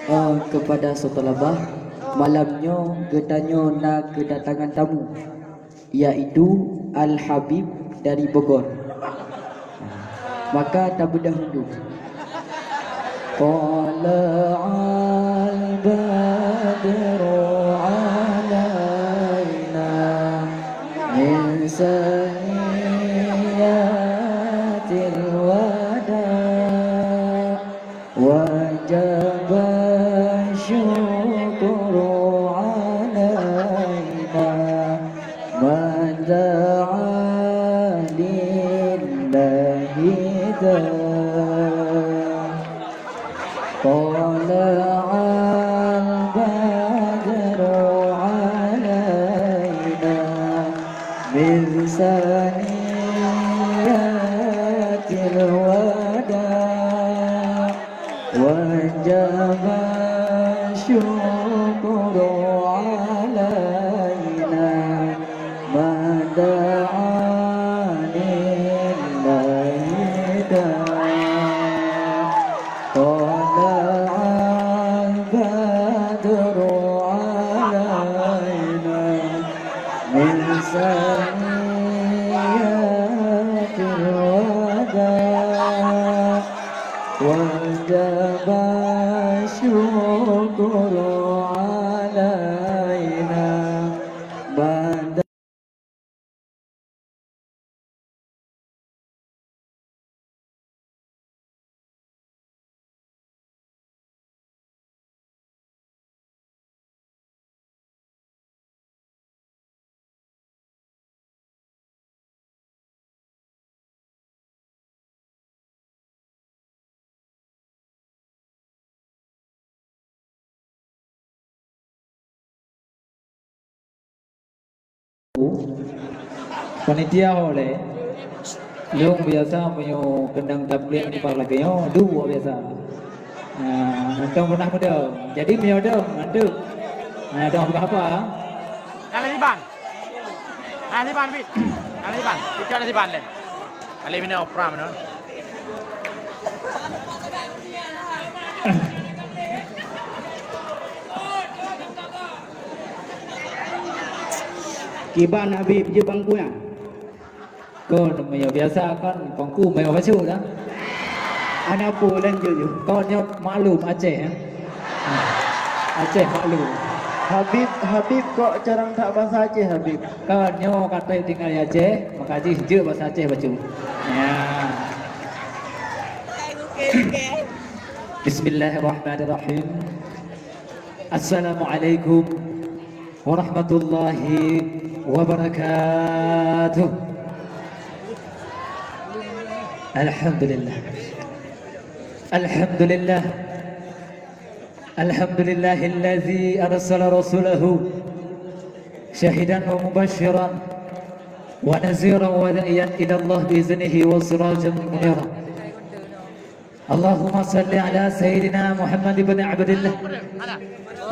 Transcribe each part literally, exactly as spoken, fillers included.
Eh, kepada Sotalabah, malam nyoe geutanyoe na kedatangan tamu, yaitu Al-Habib dari Bogor. Maka tabeudôh dulu. Tala'al badru 'alaina min saniyatil wada'. وجب الشكر علينا ما دعا لله داع. طلع البدر علينا من ثنيات الوداع. وجب الشكر علينا ما دعا لله داع. طلع البدر علينا من ثنيات الوداع. وجب الشكر علينا ما دعا. Panitia ho lé, lôn biasa meunyoe keunong tablet nibak lagèe nyoe, duek biasa. Nah, mantong pernah meudong. Jadi meunyoe dong, mandum. Nah, dong peugah haba. Nyang lesiban. Nyang lesiban, Bit. Nyang lesiban. Cicak lesiban lé. Kali mina opera mana? Kiban Habib je bangku nyan. Kon meunyoe biasa kon pangku meunyoe bacut dah. Ana peue lanjut ju. Kon nyoe maklum Aceh, eh. Aceh maklum. Habib, Habib kok carang that bahasa Aceh, Habib? Kon nyoe ka trép tinggai di Aceh, maka jih jeuet bahasa Aceh bacut. Ya. Bismillahirrahmanirrahim. Assalamualaikum warahmatullahi wabarakatuh. Alhamdulillah. Alhamdulillah. Alhamdulillahilladzi arsala rasulahu syahidan wa mubasysyiran wa nadhiran wa da'iyan ilallah bi iznihi wa sirajan munira. اللهم صل على سيدنا محمد بن عبد الله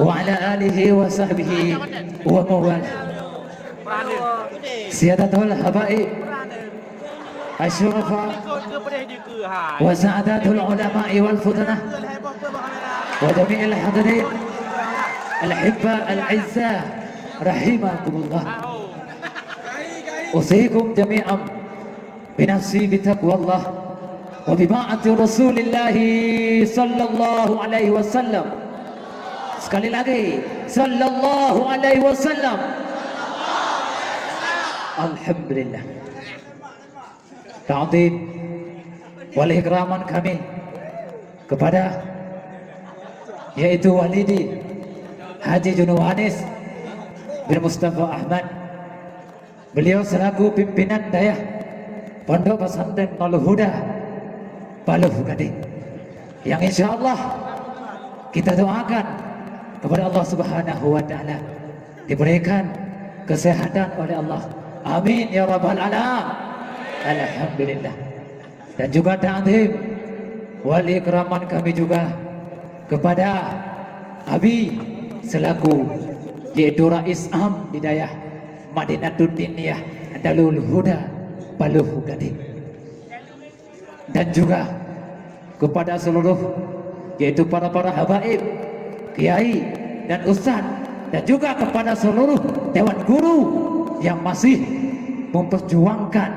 وعلى آله وصحبه ومن والاه. سيادة الحبائب الشرفاء وسعادة العلماء والفضلاء وجميع الحاضرين الأحباء الأعزاء رحمكم الله. أوصيكم جميعا بنفسي بتقوى الله وبطاعة رسول الله صلى الله عليه وسلم. Sekali lagi, sallallahu alaihi wasallam. Alhamdulillah. Ta'zim wal ikraman kami kepada, yaitu Walidi Haji Junub Anis bin Mustafa Ahmad. Beliau selaku pimpinan dayah Pondok Pesantren Nurul Huda Paloh Gadeng, yang insya Allah kita doakan kepada Allah Subhanahu wa Ta'ala diberikan kesehatan oleh Allah. Amin ya rabbal alamin. Alhamdulillah. Dan juga ta'zim wal ikraman kami juga kepada Abi selaku, yaitu Rais Am di dayah Madinatul Diniyah Darul Huda Paloh Gadeng. Dan juga kepada seluruh, yaitu para-para habaib kiai dan ustaz, dan juga kepada seluruh dewan guru yang masih memperjuangkan,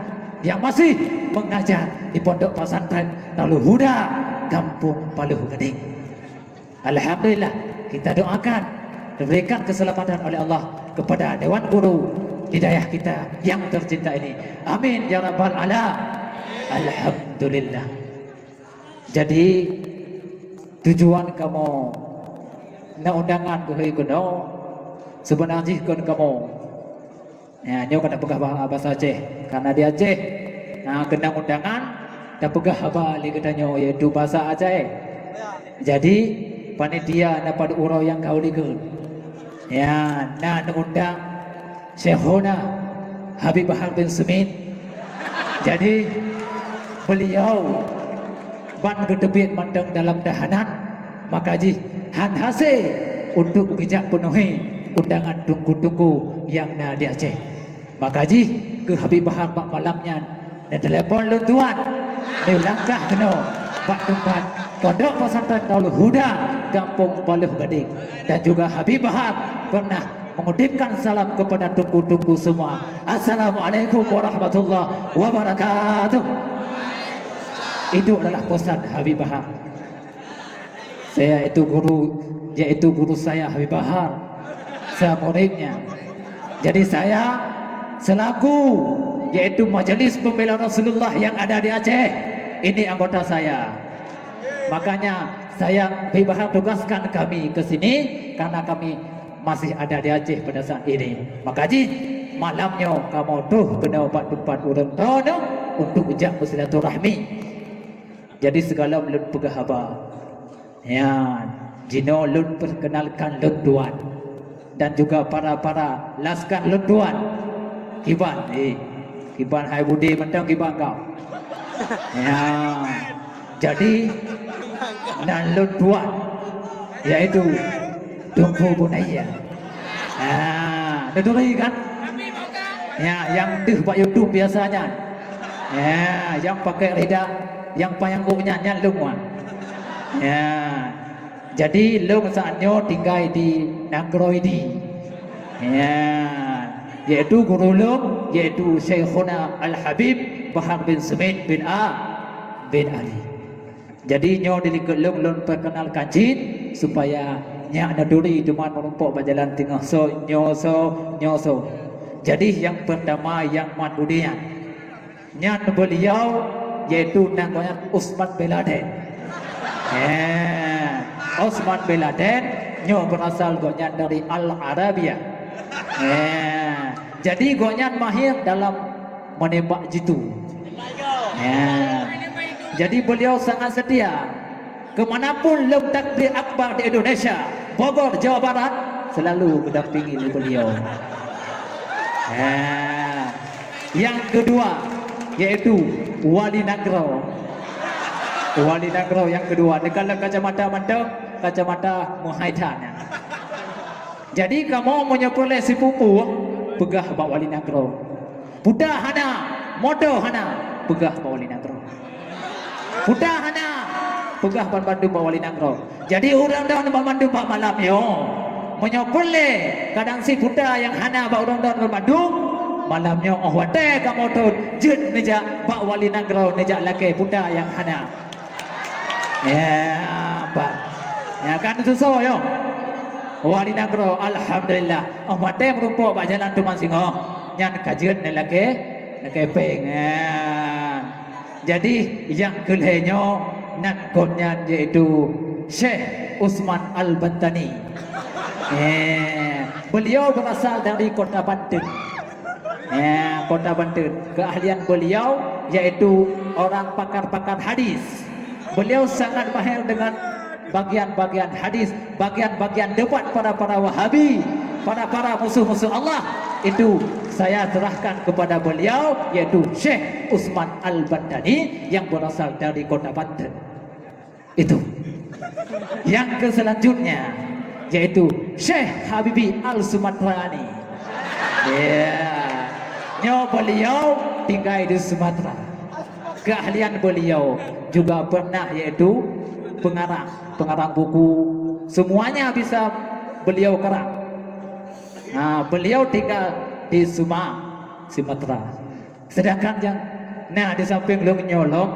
yang masih mengajar di Pondok Pesantren Darul Huda, Kampung Paluh Gading. Alhamdulillah, kita doakan diberikan keselamatan oleh Allah kepada dewan guru di dayah kita yang tercinta ini. Amin ya rabbal alam. Alhamdulillah. Jadi, tujuan kamoe na undangan keuhai keunoe, seubeunar jih kon kamoe. Ya, nyoe ka tapeugah ba-, bahasa Aceh. Karena di Aceh, na keunong undangan, tapeugah haba lé geutanyoe, yaitu bahasa Aceh. Jadi, panitia na padub uroe nyang ka u likot. Ya, na neuundang Syekhona Habib Bahar bin Smit. Jadi, beliau ban geuteubiet mantong dalam tahanan, maka jih han hase untuk geujak peunuhi undangan teungku-teungku nyang na di Aceh. Maka jih keu Habib Bahar bak malam nyan, neutelepon lôn tuan, neulangkah keunoe bak teumpat Pondok Pesantren Darul Huda, Gampông Paloh Gadeng. Dan juga Habib Bahar pernah mengutipkan salam kepada teungku-teungku semua. Assalamualaikum warahmatullahi wabarakatuh. Itu adalah pesan Habib Bahar. Saya itu guru, yaitu guru saya Habib Bahar, saya muridnya. Jadi saya selaku yaitu Majelis Pembela Rasulullah yang ada di Aceh, ini anggota saya. Makanya saya, Habib Bahar tugaskan kami ke sini karena kami masih ada di Aceh pada saat ini. Maka jih malam nyoe kamoe troh keunoe bak teumpat ureueng droeneuh untuk jak bersilaturahmi. Jadi sigohlom lôn peugah haba. Ya, jinoe lôn perkenalkan lôn tuan dan juga para-para laskar lôn tuan. Kiban, eh, kiban hai Budi mantong kiban kau. Ya, jadi nan lôn tuan yaitu Teungku Bunaya. Ha, neuturi kan? Ya, nyang deuh bak YouTube biasa nyan. Ya, nyang pakai rida, nyang panyang gok nyan, nyan lôn wan. Ya. Jadi lôn saat nyoe tinggai di Nanggroe Idi. Ya, yaitu guru lôn yaitu Syekhona Al Habib Bahar bin Smit bin A bin Ali. Jadi nyoe di likot lôn, lôn perkenalkan cit supaya nyak neuturi teuma meurumpok bak jalan teungoh soe, nyoe soe, nyoe soe. Jadi nyang pertama nyang mat budi nyan. Nyan beliau yaitu nan gobnyan Usman bin Laden. Eh, Usman bin Laden nyoe berasal gobnyan dari Al Arabia. Eh, jadi gobnyan mahir dalam menembak jitu. Ya. Jadi beliau sangat setia. Kemanapun lom takbir akbar di Indonesia, Bogor, Jawa Barat, selalu mendampingi beliau. Ya. Yang kedua yaitu Wali Nanggroe. Wali Nanggroe yang kedua, neukalon kacamata mantong, kacamata meuhai that. Jadi kamoe meunyoe peureulée sipupu, peugah bak Wali Nanggroe. Puta hana, moto hana, peugah bak Wali Nanggroe. Puta hana, peugah banmandum bak Wali Nanggroe. Jadi ureuëng droen banmandum bak malam nyoe, meunyoe peureulée kadang si puta nyang hana bak ureuëng droen banmandum, malam nyoe óh watée kamoe thon jeuet neujak bak Wali Nanggroe neujak lakée puta nyang hana. Ya, bah. Ya kan, susoe nyoe. Wali Nanggroe, alhamdulillah. Óh watée meurumpok bak jalan teuma singoh, nyan ka jeuet neulakée, lakée péng. Ya. Jadi nyang keu lhée nyoe nan gobnyan yaitu Syekh Usman Al-Bantani. Eh, beliau berasal dari Kota Banten. Ya, Kota Banten. Keahlian beliau yaitu orang pakar-pakar hadis. Beliau sangat mahir dengan bagian-bagian hadis, bagian-bagian debat para-para Wahabi, para-para musuh-musuh Allah. Itu saya serahkan kepada beliau, yaitu Syekh Usman Al-Bantani yang berasal dari Kota Banten. Itu. Yang ke selanjutnya yaitu Syekh Habibi Al Sumatrani. Ya. Nyoe beliau tinggai di Sumatera. Keahlian beliau juga pernah yaitu pengarang, pengarang buku, Semuanya bisa beliau kerap. Ha, beliau tinggal di Suma, Sumatera. Sedangkan yang nah di samping lôn nyoe lom,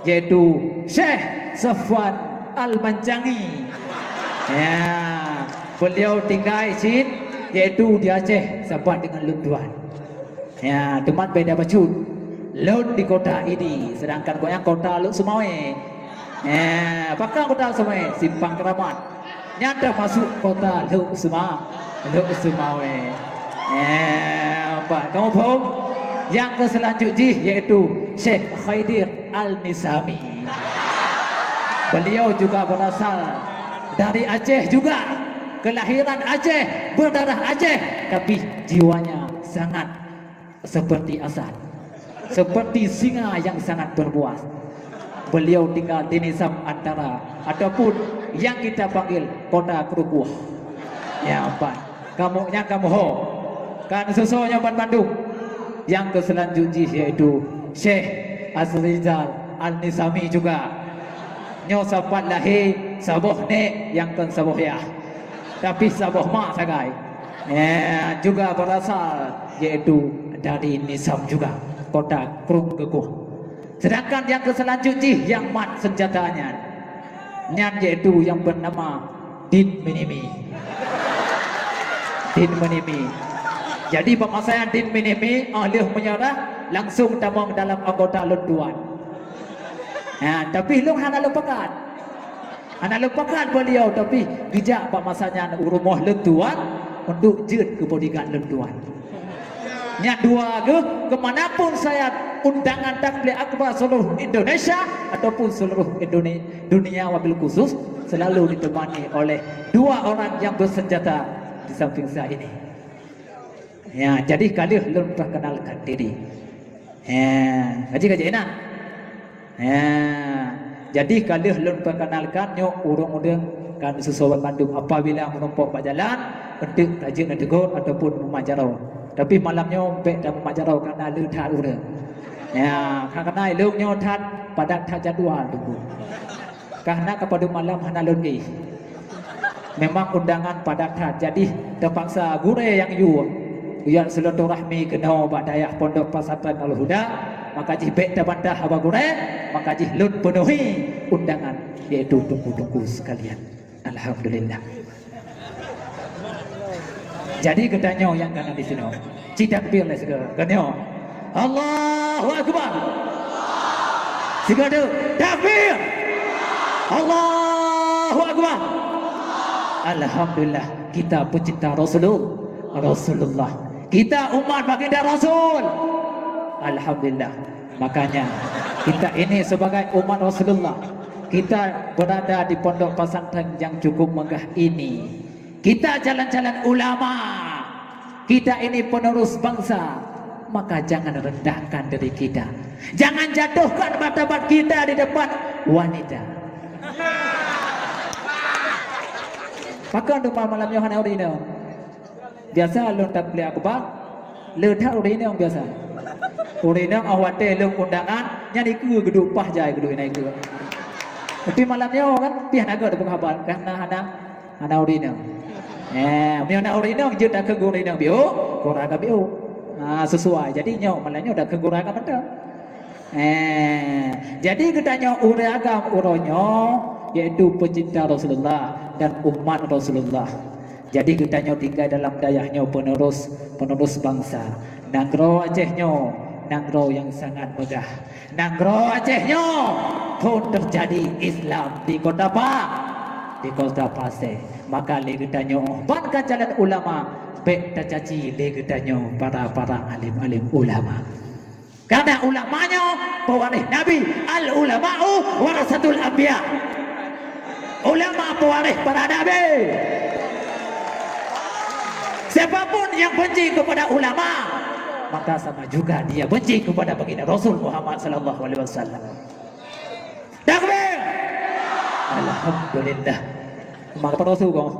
yaitu Syekh Safwan Al-Mancangi. Ya, beliau tinggal di sini, yaitu di Aceh, sahabat dengan lôn tuan. Ya, teuma beda bacut. Lôn di kota Idi, sedangkan gobnyan kota Lhokseumawe. Ya, pakon kota Lhokseumawe? Simpang Keramat. Nyan termasuk kota Lhokseuma-, Lhokseumawe. Eh, apa? Kamu faham? Yang ke selanjut jih yaitu Syekh Khaidir Al-Nisami. Beliau juga berasal dari Aceh juga. Kelahiran Aceh, berdarah Aceh, tapi jiwanya sangat seperti asad, seperti singa yang sangat berbuas. Beliau tinggal di Nisam Antara ataupun yang kita panggil Kota Kerukuh. Ya, empat. Kamu nyang kamu ho. Kan susoe nyoe ban bandum. Yang ke selanjut jih yaitu Syekh Azrizal Al-Nisami juga. Nyoe sapat lahé saboh nek nyang kon saboh yah. Tapi saboh mak sagai. Ya, juga berasal yaitu dari Nisam juga, kota Krung Geukuh. Sedangkan yang ke selanjut jih yang mat senjata nyan, nyan yaitu yang bernama Din Minimi. Din Minimi. Jadi bak masa nyan Din Minimi, oh, lheueh meunyoe langsung tamong dalam anggota lôn tuan. Ha, tapi lôn hana lôn pakat. Hana lôn pakat beliau, tapi geujak bak masa nyan u rumoh lôn tuan untuk jeuet keu bodyguard lôn tuan. Nyan dua geuh, ke mana pun saya undangan tabligh akbar seluruh Indonesia ataupun seluruh Indone-, dunia wabil khusus, selalu ditemani oleh dua orang yang bersenjata di samping saya ini. Ya, jadi ka lheueh lôn perkenalkan diri. Ya, kaji-kaji enak. Ya, jadi ka lheueh lôn perkenalkan nyoe ureueng-ureueng kan susoe bandum apabila meurumpok bak jalan, enteuk tajeuet neutegur ataupun meumat jaroe. Tapi malam nyoe bèk tameumat jaroe karena le that ureueng. Ya, karena ilôn nyoe that padat that jadwal tu. Ka hana ka padub malam hana lôn éh. Memang undangan padat that, jadi teupaksa gurèe nyang yue. Yue silaturahmi keunoe bak dayah Pondok Pesantren Al-Huda, maka jih bèk tabantah haba gurèe, maka jih lôn peunuhi undangan, yaitu teungku-teungku sekalian. Alhamdulillah. Jadi geutanyoe nyang ka na di sinoe, ci takbir lé sigoe. Geutanyoe, Allahu Akbar. Sigoe teuk, takbir. Allahu Akbar. Alhamdulillah, kita pecinta Rasulul-, Rasulullah. Kita umat baginda Rasul. Alhamdulillah. Makanya, kita ini sebagai umat Rasulullah, kita berada di pondok pesantren yang cukup megah ini. Kita calon-calon ulama. Kita ini penerus bangsa. Maka jangan rendahkan diri kita. Jangan jatuhkan martabat kita di depan wanita. Pakon teuma malam nyoe hana ureueng inong? Biasa lôn takbir akbar, le that ureueng inong biasa. Ureueng inong 'oh watèe lôn undangan, nyan ikeue geuduek paih jai geuduek inan ikeue. Tapi malam nyoe kan, pih hana gèt teupeugah haba, karena hana, hana ureueng inong. Eh, meunyoe na ureueng inong, jeuet takheun keu ureueng inong biôk, keu ureueng agam biôk. Ha, sesuai. Jadi nyoe, malam nyoe takheun keu ureueng agam mantong. Eh, jadi geutanyoe ureueng agam uroe nyoe, yaitu pecinta Rasulullah dan umat Rasulullah. Jadi geutanyoe tinggai dalam dayah nyoe penerus, penerus bangsa. Nanggroe Aceh nyoe, nanggroe nyang sangat megah. Nanggroe Aceh nyoe phon teujadi Islam di Kota Pa-, di Kota Pasè. Maka lé geutanyoe ban ka calon ulama, bèk tacaci lé geutanyoe para-para alim-alim ulama. Karena ulama nyoe pewaréh Nabi, al-ulama'u warasatul anbiya. Ulama pewaréh para nabi. Siapapun yang benci kepada ulama, maka sama juga dia benci kepada baginda Rasul Muhammad sallallahu alaihi wasallam. Takbir! Alhamdulillah. Maka pada su kong.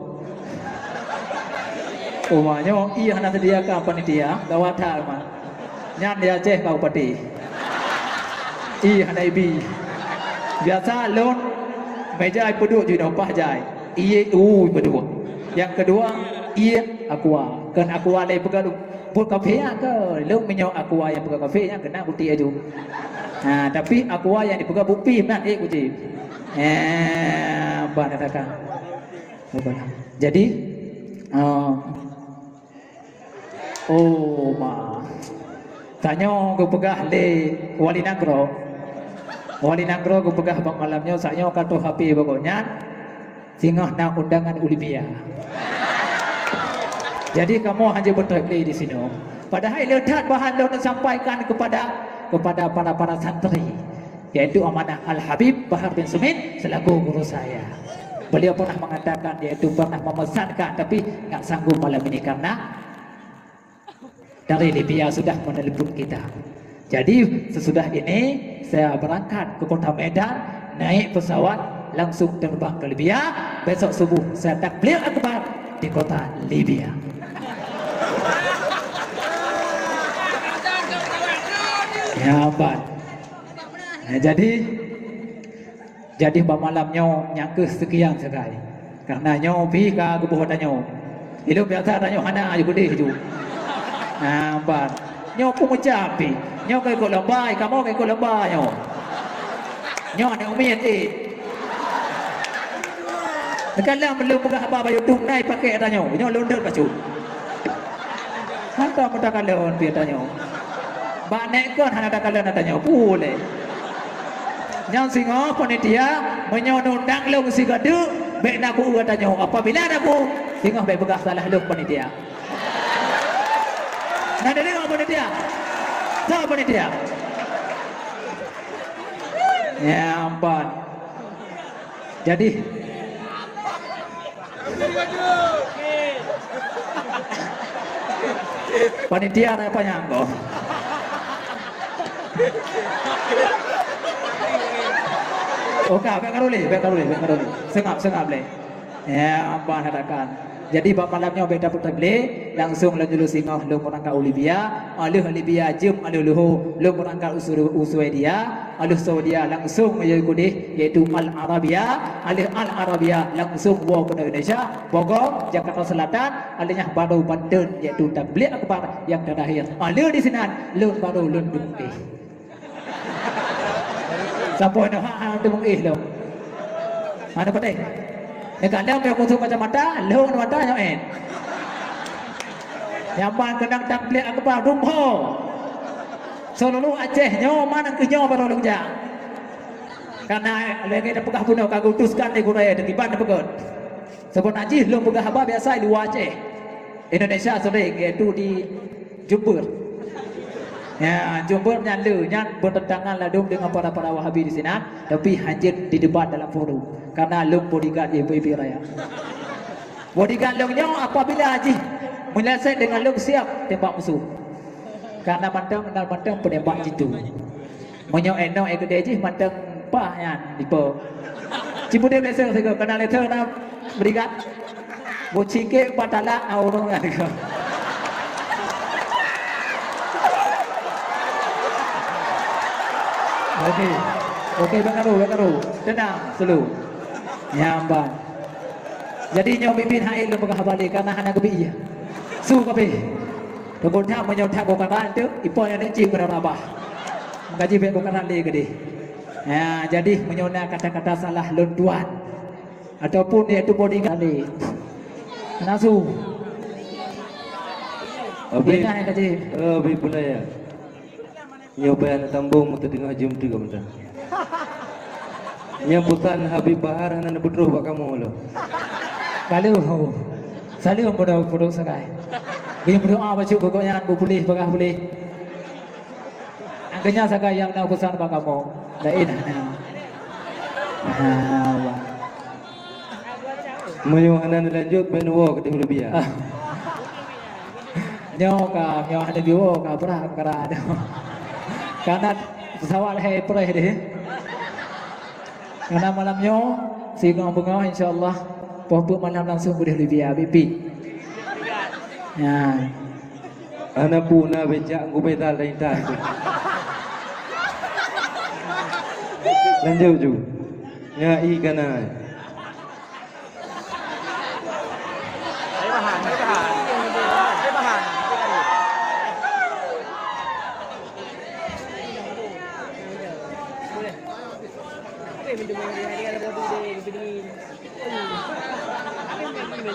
Umanyo, iya hana sediakan panitia, gawat that, man. Nyan di Aceh kau pati. Iya hana ibi. Biasa lôn meja ipeuduek ju nopah jai. Ié u keudua. Nyang keudua, ié aqua. Kon aqua lé peugah lôn. Buet kaphé nyan kon. Lôn meunyoe aqua nyang peugah kaphé nyan keunan kutik aju. Ha, tapi aqua nyang dipeugah bupi nan ék kucing. Eh, bah katakan. Jadi, eh, oh, ma. Tanyoe geupeugah lé Wali Nanggroe. Wali Nanggroe geupeugah bak malam nyoe, saat nyoe ka troh H P bak gobnyan, singoh na undangan u Libya. Jadi kamoe hana beutôi lé di sinoe. Padahai le that bahan lôn sampaikan kepada, kepada para-para santri, yaitu amanah Al-Habib Bahar bin Sumit selaku guru saya. Beliau pernah mengatakan, yaitu pernah memesankan, tapi nggak sanggup malam ini karena dari Libya sudah menelepon kita. Jadi, sesudah ini saya berangkat ke kota Medan, naik pesawat langsung terbang ke Libya. Besok subuh saya takbir akbar di kota Libya. Ya, Abang. Nah, jadi, jadi bak malam nyoe nyang keuh sekian sagai. Karena nyoe pih ka geuboh tanyoe. Ilôn biasa tanyoe hana aju keudeh ju. Nah, empat. Nyoe pun macam pih. Nyoe ka ikot lomba, kamoe ka ikot lomba nyoe. Nyoe aneuk miet, eh. Teuka lom lôn peugah haba bak YouTube, na ipakék tanyoe. Nyoe lôn deuek bacut. Hantom meuta kalon pih tanyoe. Bak nèk kon hana takalon tanyoe. Pulé. Nyang singoh panitia, meunyoe neundang lôn sigoe deuk, bèk na ku-eu tanyoe. Apabila na ku, singoh bèk peugah salah lôn panitia. Na deungoe panitia? Soe panitia? Ya ampôn. Jadi, panitia tanya panyang kok. Oke, bèk karuli, bèk karuli, bèk karuli. Seungap, seungap lé. Ya, ampôn katakan. Jadi, bak malam nyoe bèk tapeutrép lé, langsung lôn julu singoh lôn beurangkat u Libya, 'oh lheueh Libya jeuem 'oh lheueh luho lôn beurangkat u Su-, u Swedia, 'oh lheueh Swedia langsung meunyoe keudeh, yaitu Al Arabia, 'oh lheueh Al Arabia langsung woe keunoe Indonesia, Bogor, Jakarta Selatan, 'oh lheueh nyan baru Banten, yaitu takbir akbar nyang terakhir. 'Oh lheueh di sinan lôn baru lôn dum éh. Saboh nyoe hak hana teumeung éh lom. Hana patéh. Neukalon bèk kusong kacamata, lhong mata nyoe én. Nyang ban keunong takbir akbar dum ho. Seuluruh Aceh nyoe man keu nyoe baroe lôn jak. Karena lagèe tapeugah bunoe ka geuutuskan lé gurèe teukiban teupeugöt. Saboh na jih lôn peugah haba biasa di luwa Aceh. Indonesia sering, yaitu di Jember. Ya, Jember nyan le, nyan bertentangan ladum dengan para-para Wahabi di sinan, tapi hanjeuet didebat dalam forum. Karena lôn bodyguard ibu-ibu raya. Bodyguard lôn nyoe apabila jih meleset dengan lôn siap tembak musuh. Karena mantong, mantong penembak jitu. Meunyoe inoe ék keudeh jih mantong pah nyan dipo. Cibudem lesen sigoe, keunan lesen na berigat. Bucike patalak na ureueng nyan. Oke. Oke, bèk karu, bèk karu. Tenang, sulu. Nyamban. Jadi nyoe bimbit hai lôn peugah balik karena hana geubri. Su kabeh. Teugon that meunyoe that bokaran teuk, ipo nyang neuk cit meurabah. Meukaji bèk bokaran lé keudeh. Ya, jadi meunyoe na kata-kata salah lôn tuan ataupun yaitu bodyguard lé. Nasu. Habib. Beuna ya kaji. Eh, Habib Bulaya. Nyoe payah na tambong meuteungoh jeuem teuk meutan. Nyang peusan Habib Bahar hana neupeutroh bak kamoe lom. Lalu, saleuem bunoe peuduek sagai. Beudoa bacut keu gobnyan beupuléh bagah puléh. Angkanya sagai nyang na peusan bak kamoe. Laén hana. Ha, wah. Meunyoe hana neulanjut, bèk neuwoe keudeh u Libya. Ah. Nyoe ka, nyoe hana neuwoe ka, peurah peukara nyoe. Karena pesawat hai preh deh. Karena malam nyoe, singoh beungoh, insya Allah, poh peuet malam langsung keudeh Libya, bibi. Ya. Hana peue na becak gubeta lain tan. Lanjut ju. Nya i kana.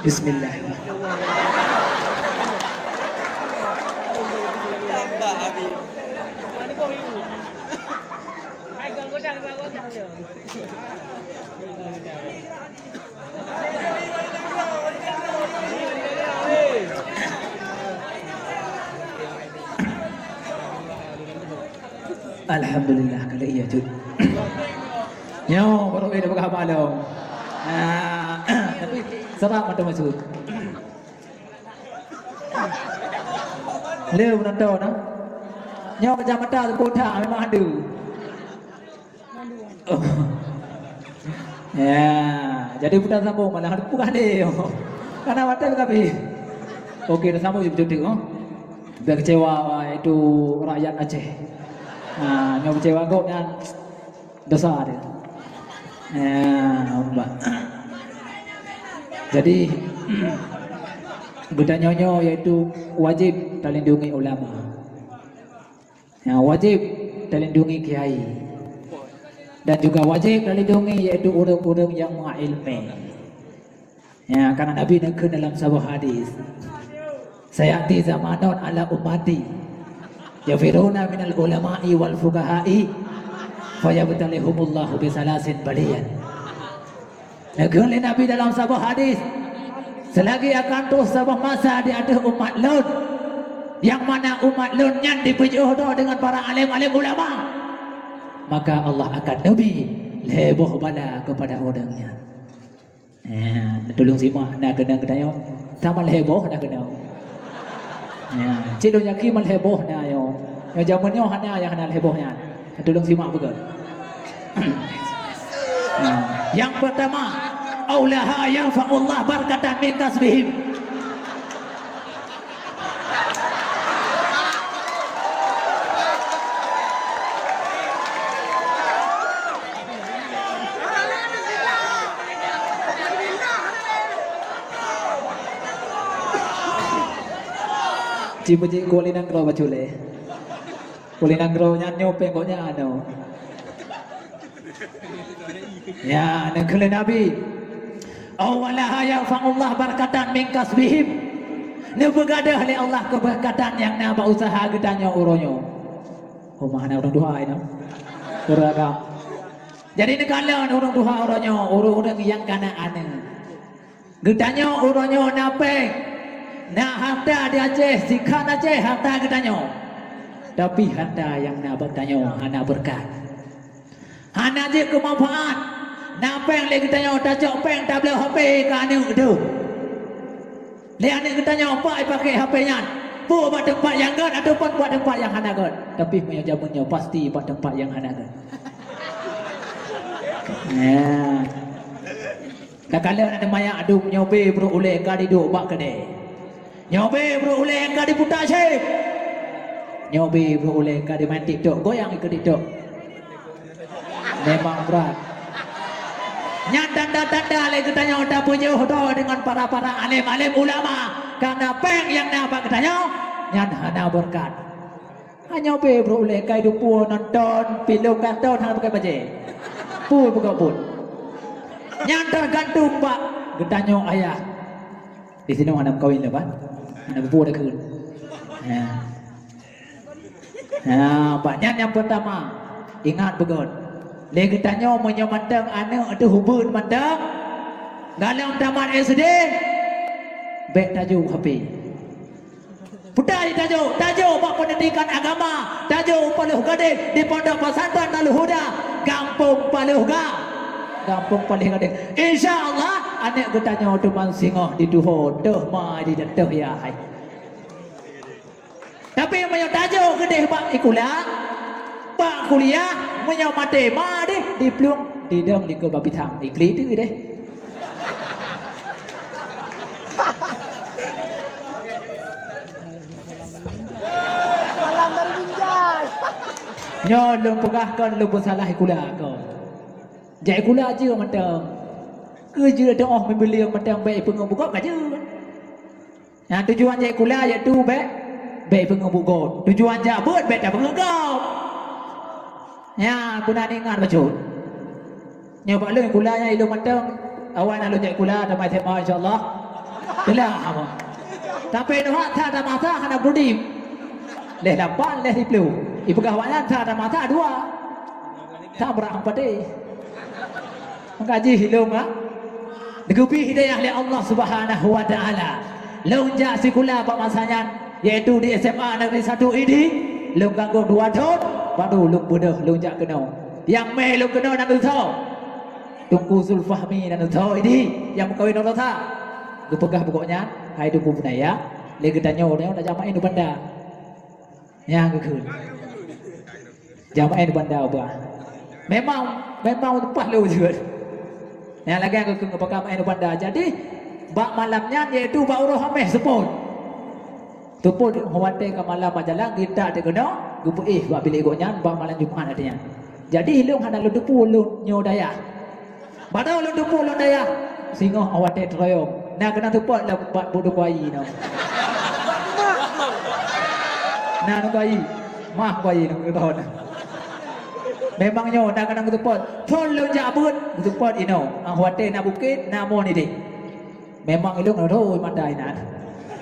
Bismillahirrahmanirrahim. Alhamdulillah, kali iya, Cut. Nyoe baru dah peugah haba lom. Ah, tapi sabab mata masuk. Le penonton, ah. Nyoe kacamata teupeue that memang ada. Oh. Ya, jadi buta sambung malah ada bukan dia. Karena mata kami. Oke, dah sambung je betul tu. Biar kecewa itu rakyat Aceh. Nah, nyoe kecewa kok nyan dosa dia. Ya, Mbak. Jadi geutanyoe nyoe yaitu wajib talindungi ulama. Ya, wajib talindungi kiai. Dan juga wajib talindungi yaitu ureuëng-ureuëng nyang meuilmé. Ya, karena Nabi neukheun dalam saboh hadis, "Sayati zamanun ala ummati yafiruna minal ulama'i wal fuqaha'i fayabtalihumullahu bisalasin baliyan." Neukheun lé Nabi dalam saboh hadis, "Seulagi akan troh saboh masa di ateueh umat lôn, nyang mana umat lôn nyan dipeujiôh droe deungon para além-além ulama, maka Allah akan neubi lhée boh bala keupada ureuëng nyan." Eh, tulông simak na keunong geutanyoe. Sama lhée boh na keunong. Ya, cit lôn yakin man lhée boh na nyoe. Nyoe jameun nyoe hana nyang hana lhée boh nyan. Tulông simak beugét. Nah, nyang peurtama, "Aulaha yarfa'ullah barakatan min kasbihim." Ci meujiku lé nanggroe bacut lé. Ulé nanggroe nyan nyoe péng gobnyan nyoe. Ya, neukheun lé Nabi, "Awalaha yarfa'ullah barakatan min kasbihim." Neupeugadôh lé Allah keubeureukat nyang na bak useuha geutanyoe uroe nyoe. Oh, mana ureuëng tuha nyoe? Ureuëng agam. Jadi neukalon ureuëng tuha uroe nyoe, ureuëng-ureuëng nyang kana aneuëk. Geutanyoe uroe nyoe na péng, na hareuta di Aceh, sikhan Aceh hareuta geutanyoe. Tapi hareuta nyang na bak tanyoe hana beureukat. Hana jeuet keu manfaat. Na péng lé geutanyoe tacok péng tabloe H P keu aneuëk deuh. Lé aneuëk geutanyoe bak ipaké H P nyan. Peue bak teumpat nyang gét ataupun bak teumpat nyang hana gét. Tapi meunyoe jameun nyoe pasti bak teumpat nyang hana gét. Ya. Takalon aneuk manyak dum nyoe bé brôk ulée ka diduek bak keudée. Nyoe bé brôk ulée ka diputa syép. Nyoe bé brôk ulée ka dimain TikTok, goyang ikeu TikTok. Memang brat. Nyan tanda-tanda lé geutanyoe tapeujoh droe deungon para-para além-além ulama, kareuna péng nyang na bak geutanyoe nyan hana beureukat. Hanyoe bé brôk ulée kai dupeue nonton filem karton hana pakai bajée. Peue peugah buet. Nyan teugantung bak geutanyoe ayah. Di sinoe hana meukawen dah, ban? Hana bupeue dah kheun. Ya. Ya, bak nyan nyang peurtama. Ingat beugét. Lé geutanyoe meunyoe mantong aneuëk teuh ubeut mantong, galom tamat S D, bék tajok H P. Peue tajok, tajok bak peundidikan agama, tajok u Paloh Gadeng di Pondok Pesantren Darul Huda, Gampông Paloh Ga-, Gampông Paloh Gadeng. Insya Allah, aneuëk geutanyoe teuma singoh dituho, teuh ma di teuh ya hai. Tapi meunyoe tajok keudeh bak sikula, bak kuliah, meunyoe maté ma deh, diplueng, didong likot bak pisang, iklik tu deh. Malam dari Binjai. Nyoe lôn peugah kon lôn peusalah sikula kon. Jak sikula jeuet mantong. Keu jeuet teuoh meubileung mantong bék peungeut bukon ka jeuet. Nyang tujuan jak sikula yaitu bék, bék peungeut bukon. Tujuan jak beuet bék tapeungeut gob. Nyan peue na ingat bacut. Nyoe bak lôn sikula nyan ilôn mantong. Awai na lôn jak sikula, tamat S M A insya Allah. Telah apa? Tapi Nuha that tamasa hana beudeb. Leh lapan, leh siplôh. Ipeugah awaknyan that tamasa dua. That brat patéh. Maka jih lôn, ha? Geubri hidayah lé Allah Subhanahu wa Taala. Lôn jak sikula bak masa nyan, yaitu di S M A Negeri Satu Idi, lôn ganggu dua thon, baru lôn beudôh lôn jak keunoe. Nyang mè lôn keunoe nan teusoe. Teungku Zulfahmi nan teusoe Idi, nyang meukawen uroe sa. Geupeugah bak gobnyan, "Hai Teungku Bunaya, lé geutanyoe, tanyoe tajak maén u banda." Nyang geukheun. Jamaah di banda ubah. Memang, memang teupah lé ujeuen. Nyang lagèe geukheun ngon pakam ain banda. Jadi, bak malam nyan, yaitu bak uroe Hamèh seupôt. Seupôt watèe ka malam bak jalan, geuntak teuk keunoe, geupeuéh bak bilék gobnyan, bak malam Jumat watèe nyan. Jadi, lôn hana lôn teupeu lôn nyoe dayah. Padahai lôn teupeu lôn dayah, singoh watèe teurayong. Na keunong teupot lam bak buet kuayi nyoe. Na ngon kuayi, mah kuayi nyoe keudroe. Memang nyoe na keunong teupot. Phôn lôn jak beuet, teupot inoe. Ah, watèe na bukét, na mon idéh. Memang ilôn rhoi mata inan.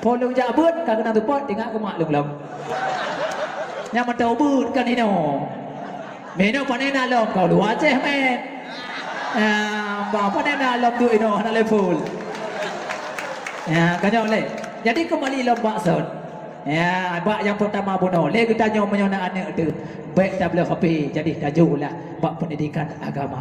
Phôn lôn jak beuet, ka keunong teupot, ingat keu mak lôn lom. Nyang mantong beuet kan inoe. Meunoe pane na lom kau luwa ceh men. Ah, bah pane na lom tu inoe hana lé phôn. Ya, kanyang lé. Jadi kembali lom bak son. Ya, bak nyang pertama bunoe. Lé geutanyoe meunyoe na aneuk teuh, bèk tabloe H P, jadi tajôklah bak pendidikan agama.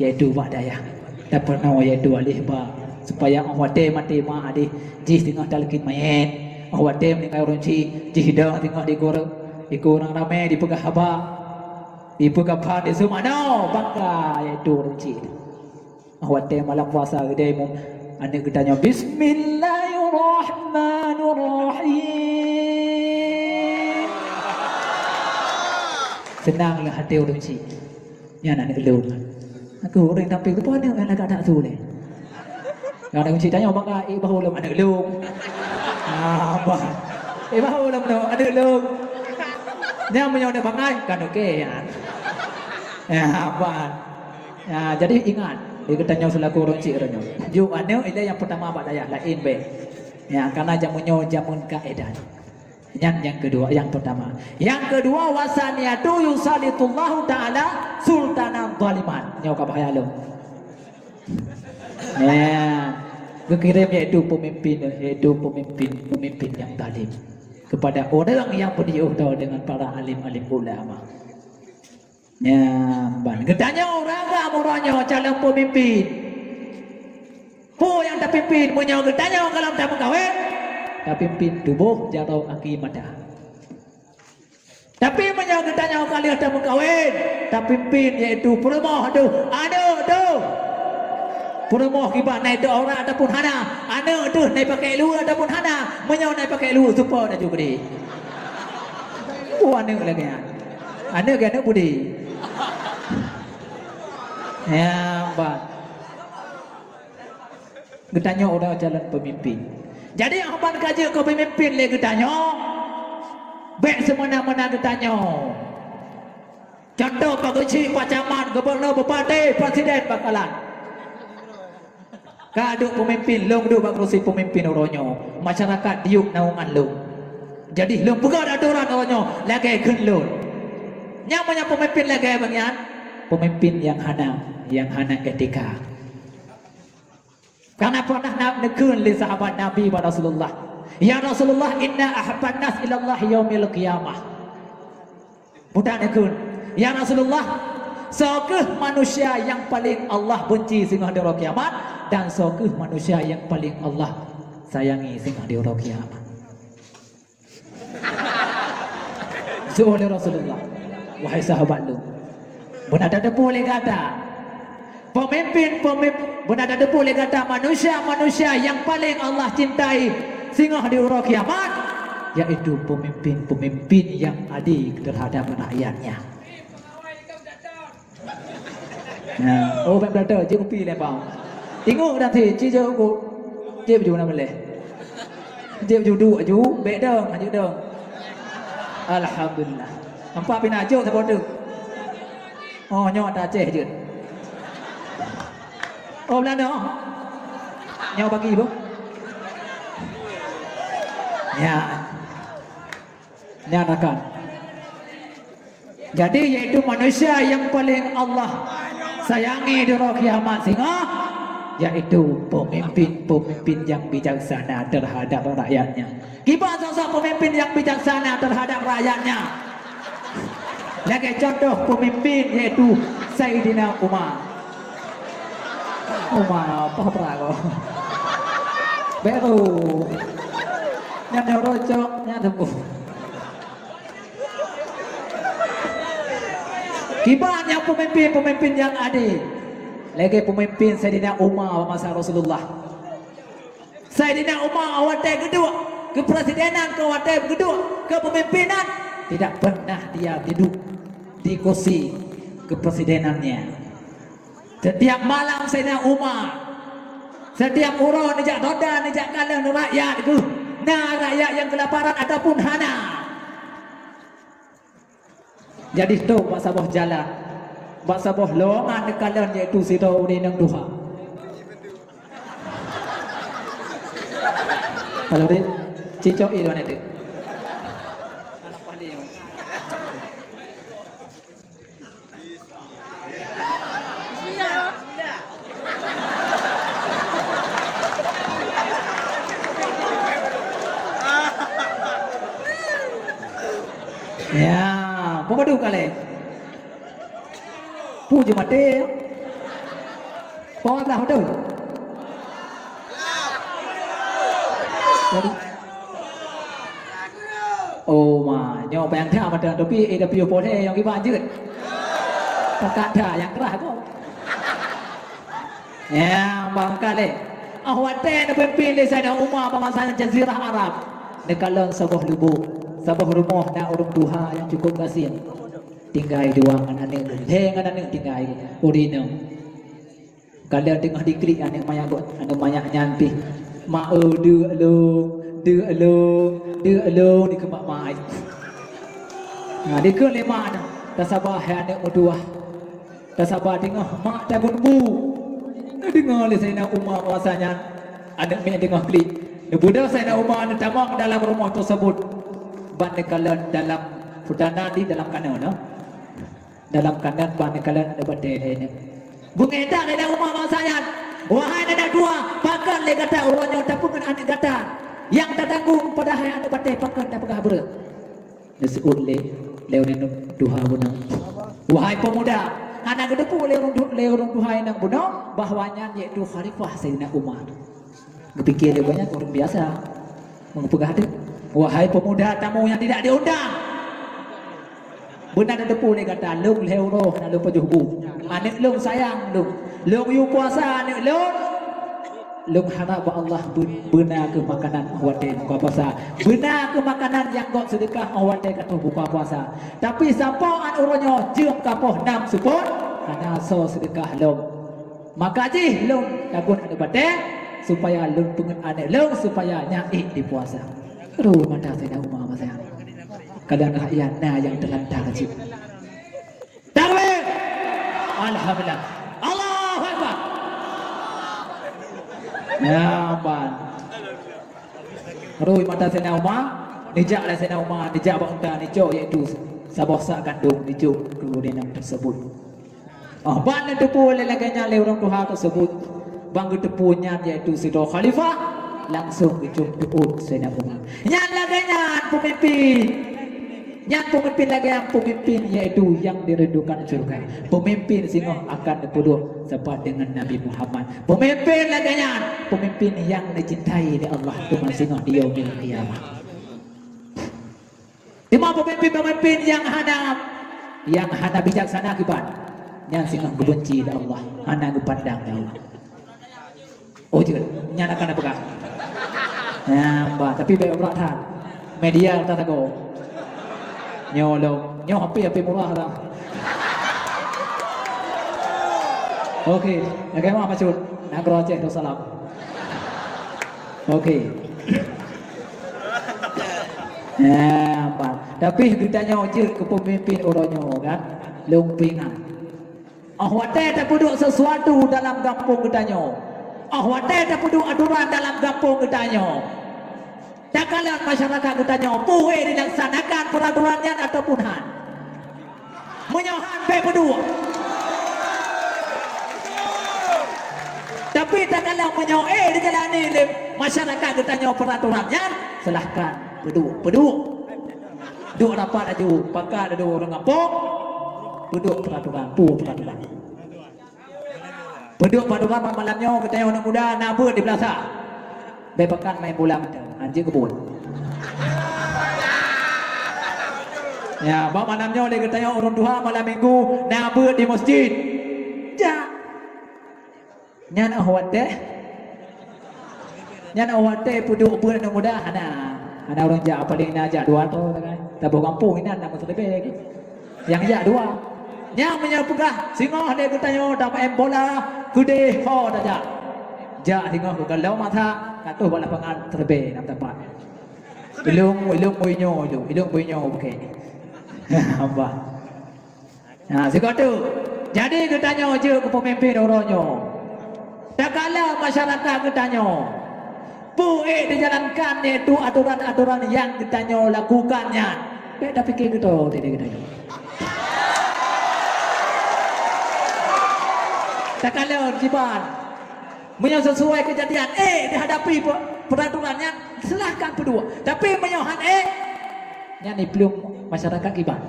Yaitu bak dayah. Tapeurunoe yaitu alih ba, supaya 'oh watèe maté ma adéh jih teungoh talakén manyét, 'oh watèe meuninggai ureueng chik jih dong teungoh digorok, dikeue ureueng ramé dipeugah haba, dipeugah phan di seumanoe bangga yaitu ureueng chik. 'Oh watèe malam puasa geudée mum aneuk geutanyoe bismillahirrahmanirrahim. Seunang lé até ureueng chik. Nyan aneuk lôn. Aku ureueng tapi tu pun aneuk nyang lagak dak su lé. Kadang cit tanyoe bangga, "Eh, bahu lom aneuk lôn." Ah, bah. "Eh, bahu lom no aneuk lôn." Nyan meunyoe aneuk bangai, kan okey nyan. Ya, bah. Ya, jadi ingat, di geutanyoe selaku ureueng chik ureueng nyoe. Jok aneuk ilée nyang pertama bak dayah laén bèk. Ya, karena jameun nyoe jameun kaedah. Nyan nyang keudua, nyang pertama. Nyang keudua, "Wasaniatu yusallitullahu ta'ala sultanan zaliman." Nyoe ka bahaya lom. Nah, geukirém yaitu pemimpin, yaitu pemimpin, pemimpin yang zalim kepada orang yang berjiôh dengan para alim-alim ulama. Nyan ban. Geutanyoe ureueng agam uroe nyoe calon peumimpin. Peue nyang tapimpin? Meunyoe geutanyoe gohlom tameukawen, tapimpin tuboh, jaroe, aki, mata. Tapi meunyoe geutanyoe ka lheueh tameukawen, tapimpin yaitu peurumoh teuh, aneuk teuh. Peurumoh kiban na itôp aurat ataupun hana, aneuk teuh na ipakék luweue ataupun hana. Meunyoe na ipakék luweue, seupôt laju keudéh. Oh, aneuk lagèe nyan. Aneuk geuh aneuk budi. Ya, bah. Geutanyoe uroe calon peumimpin. Jadi, 'oh ban ka jeuet keu peumimpin lé geutanyoe, bèk seumeunan-meunan geutanyoe. Contoh, Pak Geuchik, Pak Camat, Gubernur, Bupati, Presiden bakalan. Ka duek peumimpin, lôn duek bak keurusi peumimpin uroe nyoe. Masyarakat diyueb naungan lôn. Jadi, lôn peugöt atoran uroe nyoe lagèe kheun lôn. Nyan meunyoe peumimpin lagèe bangai nyan, peumimpin nyang hana, nyang hana etika. Karena pernah na-, neukheun lé sahabat Nabi bak Rasulullah, "Ya Rasulullah, inna ahabban nas ilallah yaumil qiyamah." Budak neukheun, "Ya Rasulullah, soe kheueh manusia nyang paleng Allah beunci singoh di uroe kiamat, dan soe kheueh manusia nyang paleng Allah sayangi singoh di uroe kiamat?" Seuôt lé Rasulullah, "Wahai sahabat lôn, beuna tateupeue lé gata, peumimpin-peumimpin, beuna tateupeue lé gata manusia-manusia nyang paleng Allah cintai singoh di uroe kiamat, yaitu peumimpin-peumimpin nyang adé teuhadap rakyatnya." Ya. Oh, bèk beulatô, jeuet kupi lé bang. Ingat dan si, ci jeuet ku. Jeuet baju na boleh. Jeuet baju duek aju, bèk dong, jeuet dong. Alhamdulillah. Nampak pina jok saboh tu. Oh, nyoe ata Aceh jeuet. Oh, Belanda. Nyoe bagi, Bu. Ya. Nyan akan. Jadi, yaitu manusia yang paling Allah sayangi di uroe kiamat singoh, yaitu pemimpin-pemimpin yang bijaksana terhadap rakyatnya. Kiban sosok pemimpin yang bijaksana terhadap rakyatnya? Lagèe contoh pemimpin, yaitu Saidina Umar. Umar apa perago? Beru. Nyan nyoe rocok, nyan teupeue. Kiban nyang pemimpin-pemimpin nyang adé, lagèe pemimpin Saidina Umar masa Rasulullah. Saidina Umar watèe geuduek keupresidenan, keu watèe geuduek keupemimpinan, tidak pernah dia tidur di kursi kepresidenannya. Setiap malam Saidina Umar, setiap uroe neujak donda, neujak kalon rakyat geuh, na rakyat nyang keulaparan ataupun hana. Jadi, trôk bak saboh jalan, bak saboh lowongan neukalon, yaitu sidroe ureueng inong tuha. Halo, Dik. Cicok i dua netek. Ya, peue padum kalé? Peue jeumaté? Peue dah beutôi? Jadi, oh, ma, nyoe payang that mata, tapi, eh, tapi poh lhèe nyang kiban jeuet. Pakat that nyang keurah kok. Ya, bang kalé. Ah, watèe neupimpin lé Saidina Umar bak masa nyan Jazirah Arab. Neukalon saboh lubuk, saboh rumoh na ureueng tuha nyang cukup gasien. Tinggai dua ngon aneuk, lhèe ngon aneuk tinggai. Ureueng inong. Kalon teungoh diklik aneuk manyak, aneuk manyak nyan pih. "Mak, eu, deuk lôn, deuk lôn, deuk lôn," dikheun bak mak. Nah, dikheun lé mak nyan, "Tasaba hai aneuk meutuwah. Tasaba teungoh mak tagun bu." Neudeungoe lé Saidina Umar masa nyan aneuk miet teungoh klik. Neubeudôh Saidina Umar neutamong dalam rumoh teusebut. Ban neukalon dalam peutanan di dalam kanon, noh. Dalam kanon ban neukalon aneuk batèe lé nyan. Beungéh that Saidina Umar masa nyan. "Wahai aneuk tuha, pakon lé gata uroe nyoe tapeungon aneuk gata nyang tatanggong, padahai aneuk batèe pakon tapeugah breueh?" Neuseuôt lé, lé ureueng tuha bunoe. Wahai peumuda, hana geuteupeue lé ureueng tu-, lé ureueng tuha inong bunoe bahwa nyan yaitu khalifah Saidina Umar. Geupike lé gobnyan ureueng biasa. Meupeugah teuk, "Wahai peumuda tamu yang tidak diundang, beuna tateupeue lé gata, lôn lhèe uroe hana lôn pajoh bu. Aneuk lôn sayang lôn. Lôn yue puasa aneuk lôn. Lôn harap bak Allah beu-, beuna kheueh makanan watèe buka puasa. Beuna kheueh makanan nyang gob seudeukah watèe ka troh buka puasa. Tapi sampoe 'an uroe nyoe jeuem ka poh nam seupôt, hana soe seudeukah lom. Maka jih lôn lagon aneuk batèe, supaya lôn peungeut aneuk lôn supaya nyan ék dipuasa." Rui mata Saidina Umar masa nyan. Kadang rakyat na nyang teulantar cit. Takbir! Alhamdulillah. Allahu Akbar! Ya, ban. Rui mata Saidina Umar, neujak lé Saidina Umar, neujak bak unta, neucok, yaitu saboh sak gandom, neujok keu ureueng inong teusebut. Oh, ban neuteupeue lé lagèe nyan lé ureueng tuha teusebut, ban geuteupeue nyan yaitu sidroe khalifah, langsong geujok teuôt Saidina Umar. Nyan lagèe nyan peumimpin. Nyan peumimpin lagèe nyan peumimpin yaitu nyang dirindukan syurga. Peumimpin singoh akan neupeuduek sapat deungon Nabi Muhammad. Peumimpin lagèe nyan, peumimpin nyang neucintai lé Allah teuma singoh di yaumil qiyamah. Teuma peumimpin-peumimpin nyang hana, nyang hana bijaksana kiban, nyan singoh geubenci lé Allah, hana geupandang lé Allah. Oh, jeuet, nyan akan na peugah. Nyan, bah, tapi bèk brat that. Media that tago. Nyoe lom, nyoe H P, H P murah lah. Oke, bagaimana maksud? Nanggroe Aceh Darussalam. Oke. Ya, Pak. Tapi geutanyoe jeuet keu peumimpin uroe nyoe kan, lôn peuingat. Oh watèe tapeuduek sesuatu dalam gampông geutanyoe, oh watèe tapeuduek aturan dalam gampông geutanyoe, Takalon masyarakat geutanyoe, peue dilaksanakan peraturan nyan ataupun han? Meunyoe han, bèk peuduek. Tapi takalon meunyoe éh dijalani lé masyarakat geutanyoe peraturan nyan, silahkan peuduek, peuduek. Duek rapat laju, pakat laju ureueng gampông, peuduek peraturan, peue peraturan. Peuduek padum malam nyoe geutanyoe aneuk muda na beuet di Plaza. Bèk pakat main bola mantong, hanjeuet keu buet. Ya, bak malam nyoe lé geutanyoe ureueng tuha malam minggu na beuet di masjid. Jak. Nyan óh watèe Nyan óh watèe peuduek beuet aneuk muda hana. Hana ureueng jak, paléng na jak dua droe sagai. Saboh gampông inan na meuseulebée lagi. Nyang jak dua. Nyan meunyoe peugah singoh lé geutanyoe tameu'en bola, keudeh ho tajak. Jak singoh keu galom masa, ka toh bak lapangan seulebée nam tapat. Ilong, ilong bui nyoe, ilong, ilong bui nyoe bukée. Hamba. Nah, sigoe teuk. Jadi geutanyoe jeuet keu peumimpin uroe nyoe. Takalon masyarakat geutanyoe, peue ék dijalankan, yaitu atoran-atoran nyang geutanyoe lakukan nyan. Bèk tapike geutanyoe, diri geutanyoe. Takalon kiban. Meunyoe sesuai keujadian, éh, dihadapi pe-, peraturan nyan, silahkan peuduek. Tapi meunyoe han éh, nyan iplueng masyarakat kiban.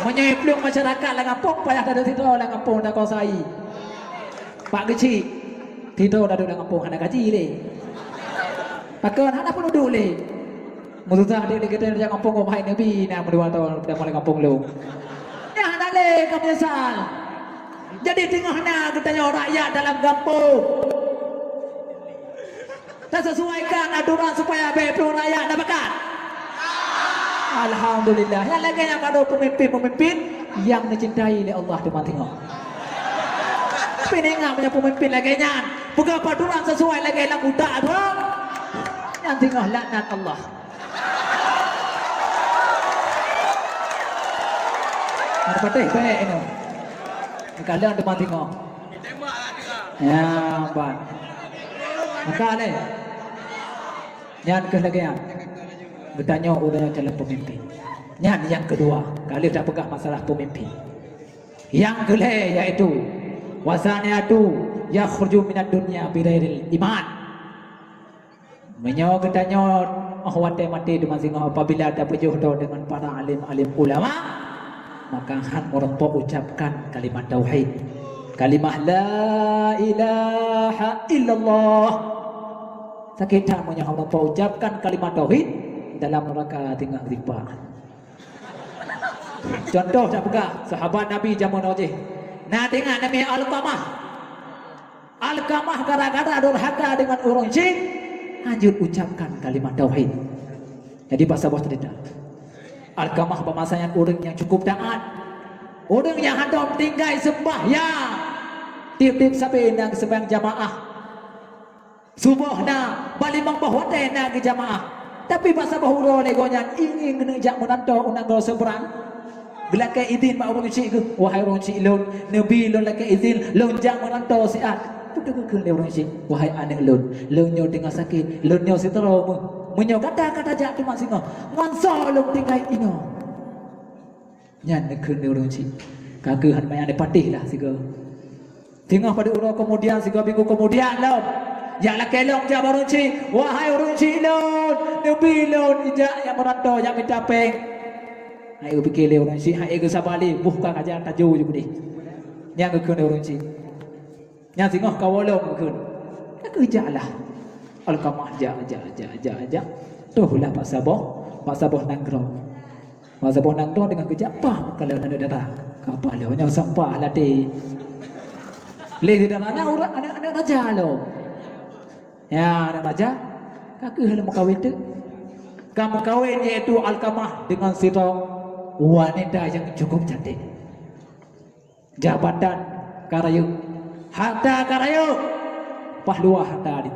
Meunyoe iplueng masyarakat lam gampông, payah taduek sidroe lam gampông takuasai. Pak Geuchik, sidroe taduek lam gampông hana gaji lé. Pakon hana peuduek lé. Meususah deh, deh, gata jak gampông kok, hai Nabi, na meudua thôn, pada malam gampông lôn. Nyan hana lé ka meunyeusal. Jadi teungoh na geutanyoe rakyat dalam gampông, tasesuaikan atoran supaya bèk plueng rakyat na pakat. Alhamdulillah. Nyang lagèe nyan ka na peumimpin-peumimpin nyang neucintai lé Allah teuma teungoh. Tapi ingat, meunyoe peumimpin lagèe nyan, peugah peraturan sesuai lagèe lam utak droe, nyan teungoh laknat Allah. Ada patéh baik ini. Kadang teuma teungoh. Ya, ban. Maka ni. Nyan keuh lagèe nyan. Geutanyoe ureueng calon peumimpin. Nyan nyang keudua, ka lheueh tapeugah masalah peumimpin. Nyang keulhèe yaitu, "Wa tsaniyatu yakhruju minad dunya bighairil iman." Meunyoe geutanyoe óh watèe maté teuma singoh apabila tapajoh droe deungon para alim-alim ulama, maka han meurumpok ucapkan kalimat tauhid. Kalimah la ilaha illallah. Sakét that meunyoe han meurumpok ucapkan kalimat tauhid, dalam neuraka teungoh rimba. Contoh tapeugah, sahabat Nabi jameun jih. Na teuingat namanya Alqamah. Alqamah gara-gara durhaka deungon ureueng syik, han jeuet ucapkan kalimat tauhid. Jadi, bak saboh cerita. Alqamah bak masa nyan ureueng nyang cukup taat. Ureueng nyang hana tinggai seumbahyang. Tiep-tiep sabe na geuseumbahyang jamaah. Suboh na, bak limong boh watèe na geujamaah. Tapi bak saboh uroe lé gobnyan ingin geuneuk jak meurantô u nanggroe seberang. Geulakèe idhin bak ureueng syik geuh, "Wahai ureueng syik lôn, neubi lôn lakèe idhin, lôn jak meurantô siat." Beutôi geukheun lé ureueng syik, "Wahai aneuk lôn, lôn nyoe teungoh sakét, lôn nyoe sidroe meuh. Meunyoe gata ka tajak teuma singoh, ngon soe lôn tinggai inoe?" Nyan neukheun lé ureueng syik, "Ka keuh han manyang neupatéh lah sigoe." Singoh padub uroe keumudian, sigoe minggu keumudian lom, jak lakèe lom jak bak ureueng syik, "Wahai ureueng syik lôn, neubi lôn jak, jak meurantô, jak mita pèng." Hai, geupike lé ureueng syik, hai, geusaba lé, boh ka aja tajô ju keudeh. Nyan geukheun lé ureueng syik. Nyan singoh kawoe lom geukheun. Ka keuh jak lah. Alqamah jak, jak, jak, jak, jak. Toh lah bak saboh, bak saboh nanggroe. Masa boh nanggroe deungon geujak, paih meukalon aneuk dara. Kapal nyoe sampah ladé. Lé dara na ureueng aneuk, aneuk raja lom. Ya, aneuk raja, ka keuh lôn meukawen teuk. Ka meukawen, yaitu Alqamah deungon sidroe wanita nyang cukup cantik. Jabatan ka rayeuk, harta ka rayeuk, paih luwah harta di.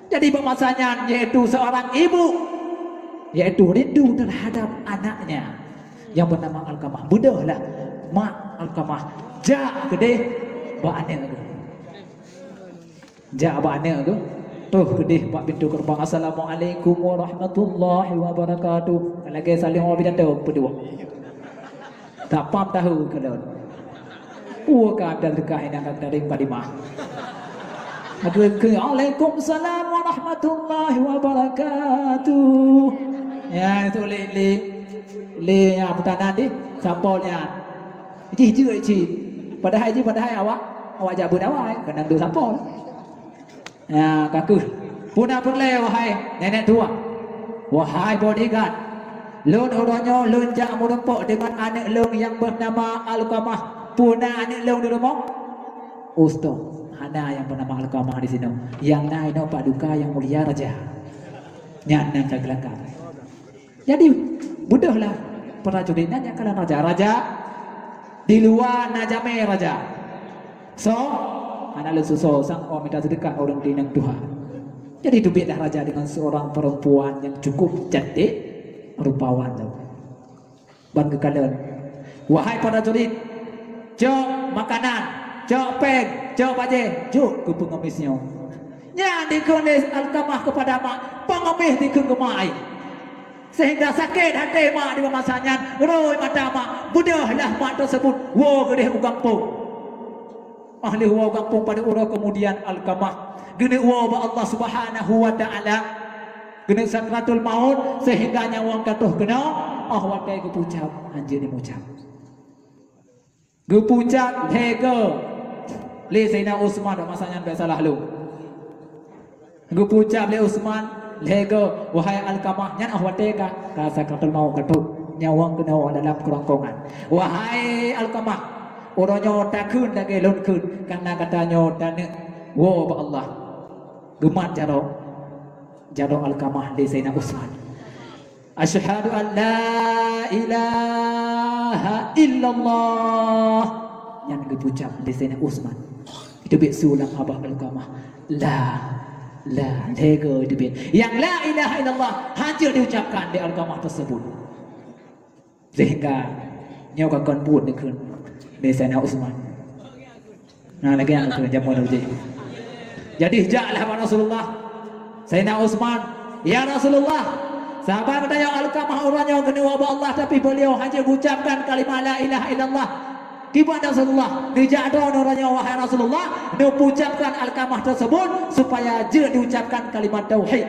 Jadi, bak masa nyan, yaitu seorang ibu, yaitu rindu terhadap anaknya yang bernama Alqamah. Beudôh lah, mak Alqamah jak keudeh bak aneuk. Jak bak aneuk tu, toh keudeh bak pintoe geurbang, "Assalamualaikum warahmatullahi wabarakatuh." Lagèe saléng awak pidato, peudua. Tak pam tahu keulôn. Peue ka Abdul Dekah inong ka teurim kalimah. Aku ke, "Waalaikumsalam warahmatullahi wabarakatuh." Ya, itu lé, lé, lé nyang peutanan di, sampol nyan. Jih jeuet cit. Padahai jih, padahai awak, awak jak beuet awai, keunan deuh sampol. Ya, ka keuh. Peue na peureulèe, wahai nenek tua, wahai bodyguard, lôn uroe nyoe lôn jak meurumpok deungon aneuk lôn nyang beunama Alqamah. Peue na aneuk lôn di rumoh? Ustaz, hana nyang beunama Alqamah di sinoe. Nyang na inoe Pak Duka Yang Mulia Raja. Nyan nyang ka geulakar. Jadi, beudôhlah prajurit nyan nyang kalon raja. Raja, di luwa na jamé raja. Soe? Hana lôn susoe, sang awak mita seudeukah ureueng tineng tuha. Jadi, teubietlah raja deungon seurang perempuan nyang cukup cantik, rupawan lom. Ban geukalon, "Wahai prajurit, cok makanan, cok péng, cok bajèe, jok keu peungemis nyoe." Nyan dikheun lé Alqamah keupada mak, "Peungemis dikheun keu mak ai." Sehingga sakét até mak di masa nyan, rhoi mata mak, beudôhlah mak teuseubut woe keudeh u gampông. Ahli woe u gampông padum uroe keumudian Alqamah geuneuk woe bak Allah Subhanahu wa Ta'ala. Geuneuk sakratul maut sehingga nyawöng ka troh keunoe, óh watèe geupeucab hanjeuet jimucab. Geupeucab lhèe goe lé Saidina Utsman, masa nyan bèk salah lôn. Geupeucab lé Utsman lhèe goe, "Wahai Alqamah," nyan óh watèe ka, ka sakratul maut ka troh, nyawöng keunoe dalam keurongkongan. "Wahai Alqamah, uroe nyoe takheun lagèe lôn kheun, kareuna gata nyoe taneuk woe bak Allah." Geumat jaroe, jaroe Alqamah lé Saidina Utsman. "Asyhadu an la ilaha illallah." Nyan geupeucab lé Saidina Utsman. Teubiet su lam babah Alqamah. La, la, lhèe goe teubiet. Nyang la ilaha illallah hanjeuet diucapkan lé Alqamah teuseubut. Sehingga nyoe ka kon buet dikheun lé Saidina Utsman. Nah, lagèe nyan keuh jameun uji. Jadi, jaklah bak Rasulullah. Saidina Utsman, "Ya Rasulullah, sahabat geutanyoe Alqamah uroe nyoe geuneuk woe bak Allah, tapi beliau hana geucapkan kalimat la ilaha illallah." Kiban Rasulullah, "Neujak droeneuh uroe nyoe, wahai Rasulullah, neupeucapkan Alqamah teuseubut supaya jeuet diucapkan kalimat tauhid."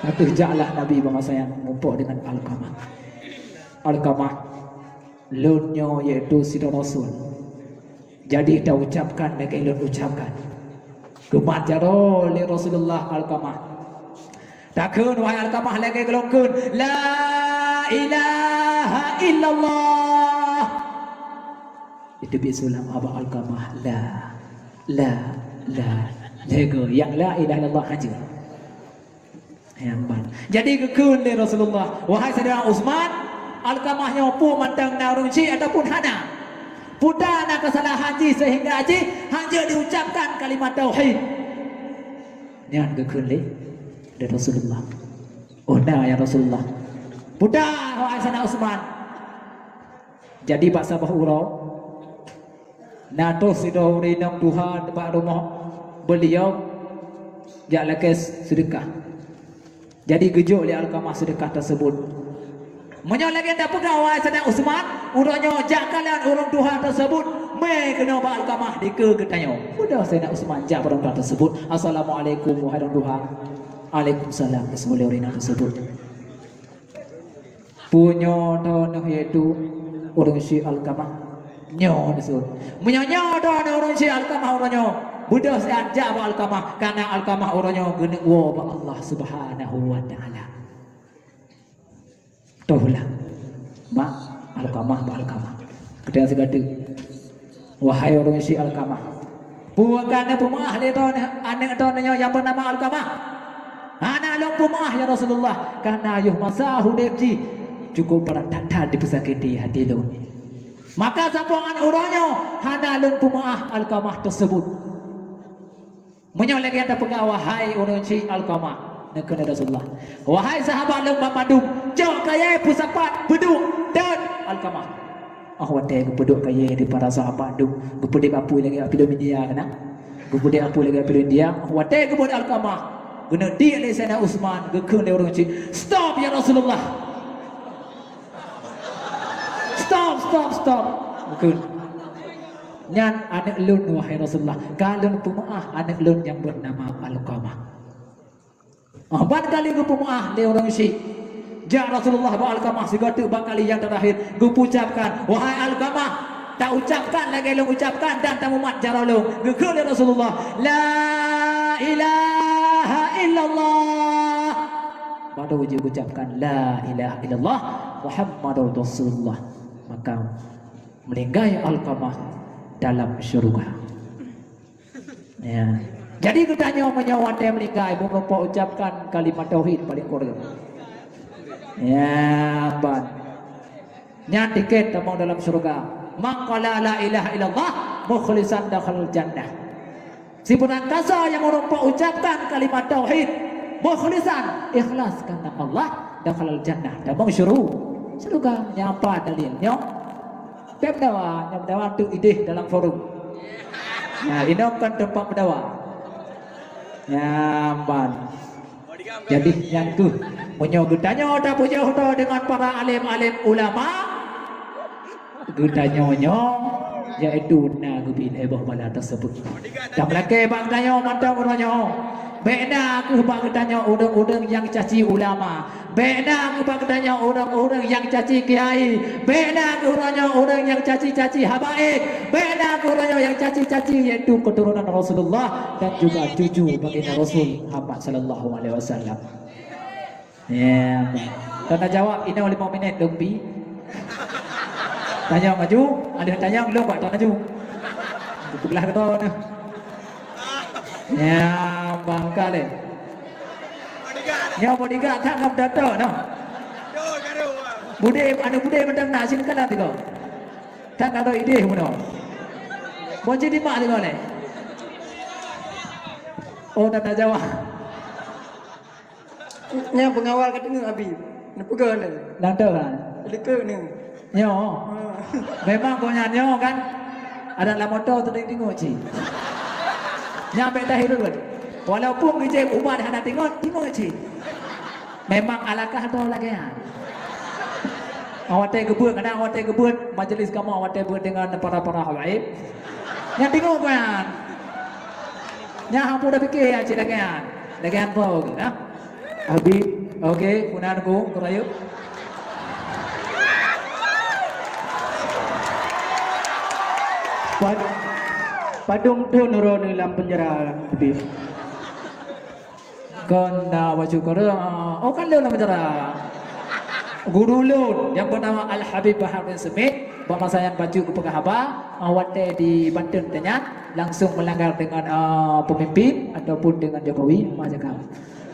Ateueh jaklah Nabi bak masa nyan mumpok deungon Alqamah. "Alqamah, lôn nyoe yaitu sidroe rasul. Jadi taucapkan lagèe lôn ucapkan." Geumat jaroe lé Rasulullah Alqamah. Takheun, wahai Alqamah, lagèe gohlom kheun, "La ilaha illallah." Itu bit sulam abah Alqamah, "La, la, la." Lego, yang la ilaha illallah haja. Nyang ban. Jadi geukheun lé Rasulullah, "Wahai Saidina Utsman, Alqamah nyoe peue mantong na ureueng syik ataupun hana? Peue na keusalahan jih sehingga jih hana diucapkan kalimat tauhid?" Nyan geukheun lé, lé Rasulullah. "Oh, na, ya Rasulullah." "Peue, wahai Saidina Utsman?" Jadi bak saboh uroe, na troh sidroe ureueng inong tuha bak rumoh beliau jak lakèe seudeukah. Jadi geujok lé Alqamah seudeukah teuseubut. "Meunyoe lagèe nyan tapeugah, wahai Saidina Utsman, uroe nyoe jak kalon ureueng tuha teuseubut, mé keunoe bak Alqamah dikeue geutanyoe." Udah Saidina Utsman jak bak ureueng tuha teuseubut, "Assalamualaikum, wahai ureueng tuha." "Waalaikumsalam," geuseumeubeuet lé ureueng inong teuseubut. "Peue nyoe droeneuh yaitu ureueng syik Alqamah?" "Nyoe," disebut. "Meunyoe nyoe droeneuh ureueng syik Alqamah uroe nyoe, beudôh siat jak bak Alqamah, kareuna Alqamah uroe nyoe geuneuk woe bak Allah Subhanahu wa Ta'ala." Toh lah. Bak Alqamah, bak Alqamah. Keudeh sigoe teuk. "Wahai ureueng syik Alqamah, peue ka neupeumeu'ah lé droeneuh aneuk droeneuh nyoe nyang beunama Alqamah?" "Hana lôn peumeu'ah, ya Rasulullah, kareuna yoh masa udeb jih cukup brat that-that dipeusakiti até lôn. Maka sampoe ngon uroe nyoe hana lôn peumeu'ah Alqamah teuseubut." "Meunyoe lagèe nyan tapeugah, wahai ureueng syik Alqamah," neukheun lé Rasulullah, "Wahai sahabat lôn banmandum, cok kayèe peusapat, peuduek, deuet Alqamah." Oh watèe geupeuduek kayèe di para sahabat dum, geupeudép apui lagèe apui lom India keunan. Geupeudép apui lagèe apui lom India. Oh watèe geubuet Alkamah, geuneuk tiek lé Saidina Utsman, geukheun lé ureueng chik, "Stop ya Rasulullah! Stop, stop, stop!" Geukheun. "Nyan aneuk lôn, wahai Rasulullah. Ka lôn peumeu'ah aneuk lôn nyang beunama Alkamah." Ah, ban kali geupeumeu'ah lé ureueng chik. Jak Rasulullah bak Alkamah sigoe teuk ban kali nyang teurakhir, geupeucapkan, "Wahai Alkamah, taucapkan lagèe lôn ucapkan dan tamumat jaroe lôn." Geukheun lé Rasulullah, "La ilaha illallah." Baru jiucapkan, "La ilaha illallah Muhammadur Rasulullah." Maka meuninggai Alkamah dalam syeuruga. Ya. Jadi geutanyoe meunyoe watèe meuninggai, meureumpok ucapkan kalimat tauhid paléng kureueng. Ya, ban. Nyan tiket tamong dalam syeuruga. "Man qala la ilaha illallah mukhlishan dakhalal jannah." Sibarang kasa nyang meureumpok ucapkan kalimat tauhid mukhlishan, ikhlas karena Allah, dakhalal jannah, tamong syuru-, syeuruga. Nyan pat dalil nyoe. Peudawa, nyang peudawa tu idéh dalam forum. Nah, inong kan teumpat peudawa. Nyan ban. Jadi nyan keuh, meunyoe geutanyoe tapeujeuet deungon para alim-alim ulama, geutanyoe nyoe, yaitu na geubi lé boh bala teuseubut. Dan meulakèe bak geutanyoe mantong uroe nyoe, bèk na keuh bak geutanyoe ureueng-ureueng nyang caci ulama. Bèk na keuh bak geutanyoe ureueng-ureueng nyang caci kiai. Bèk na keuh uroe nyoe ureueng nyang caci-caci habaib. Bèk na keuh uroe nyoe nyang caci-caci, yaitu keuturonan Rasulullah dan juga cucu baginda Rasul Muhammad sallallahu alaihi wasallam. Ya. Tanda jawab, inoe limong minit lom bi. Tanyong laju, ada tanyong lom bak tanyong laju. Peulah kata tu. Ya, bangka lé. Nyoe bodyguard that ngam dato noh. Budé, aneuk budé mantong na sinoe kalan tiga. That na idéh bunoe. Bon cit dimak tiga lé. Oh, tanda jawab. Nyan pengawal ka teungeut Habib. Neupeugah lé. Nang teuh kan? Likot ni. Nyoe. Ha. Memang gobnyan nyoe kan. Ada lam moto teudeungoe cit. Nyan bèk tahireuen. Walaupun geujép ubat hana tingot, tingot cit. Memang alakah droe lagèe nyan. Watèe geubeuet, kadang watèe geubeuet majlis kamoe watèe beuet deungon para-para habaib. Nyan tingot kan. Nyan hana peue tapike cit lagèe nyan. Lagèe nyan po, nah. Habib, oke, peunan ku, ku rayeuk. Pad-, padum thon droeneuh lam penjara, Habib? Kon na bacut kureueng, oh, kan lôn lam penjara. Guru lôn nyang beunama Al Habib Bahar bin Smit, bak masa nyan bacut geupeugah haba, ah, watèe di Banten teuh nyan, langsung meulanggar deungon, ah, peumimpin ataupun deungon Jokowi, ma jakam.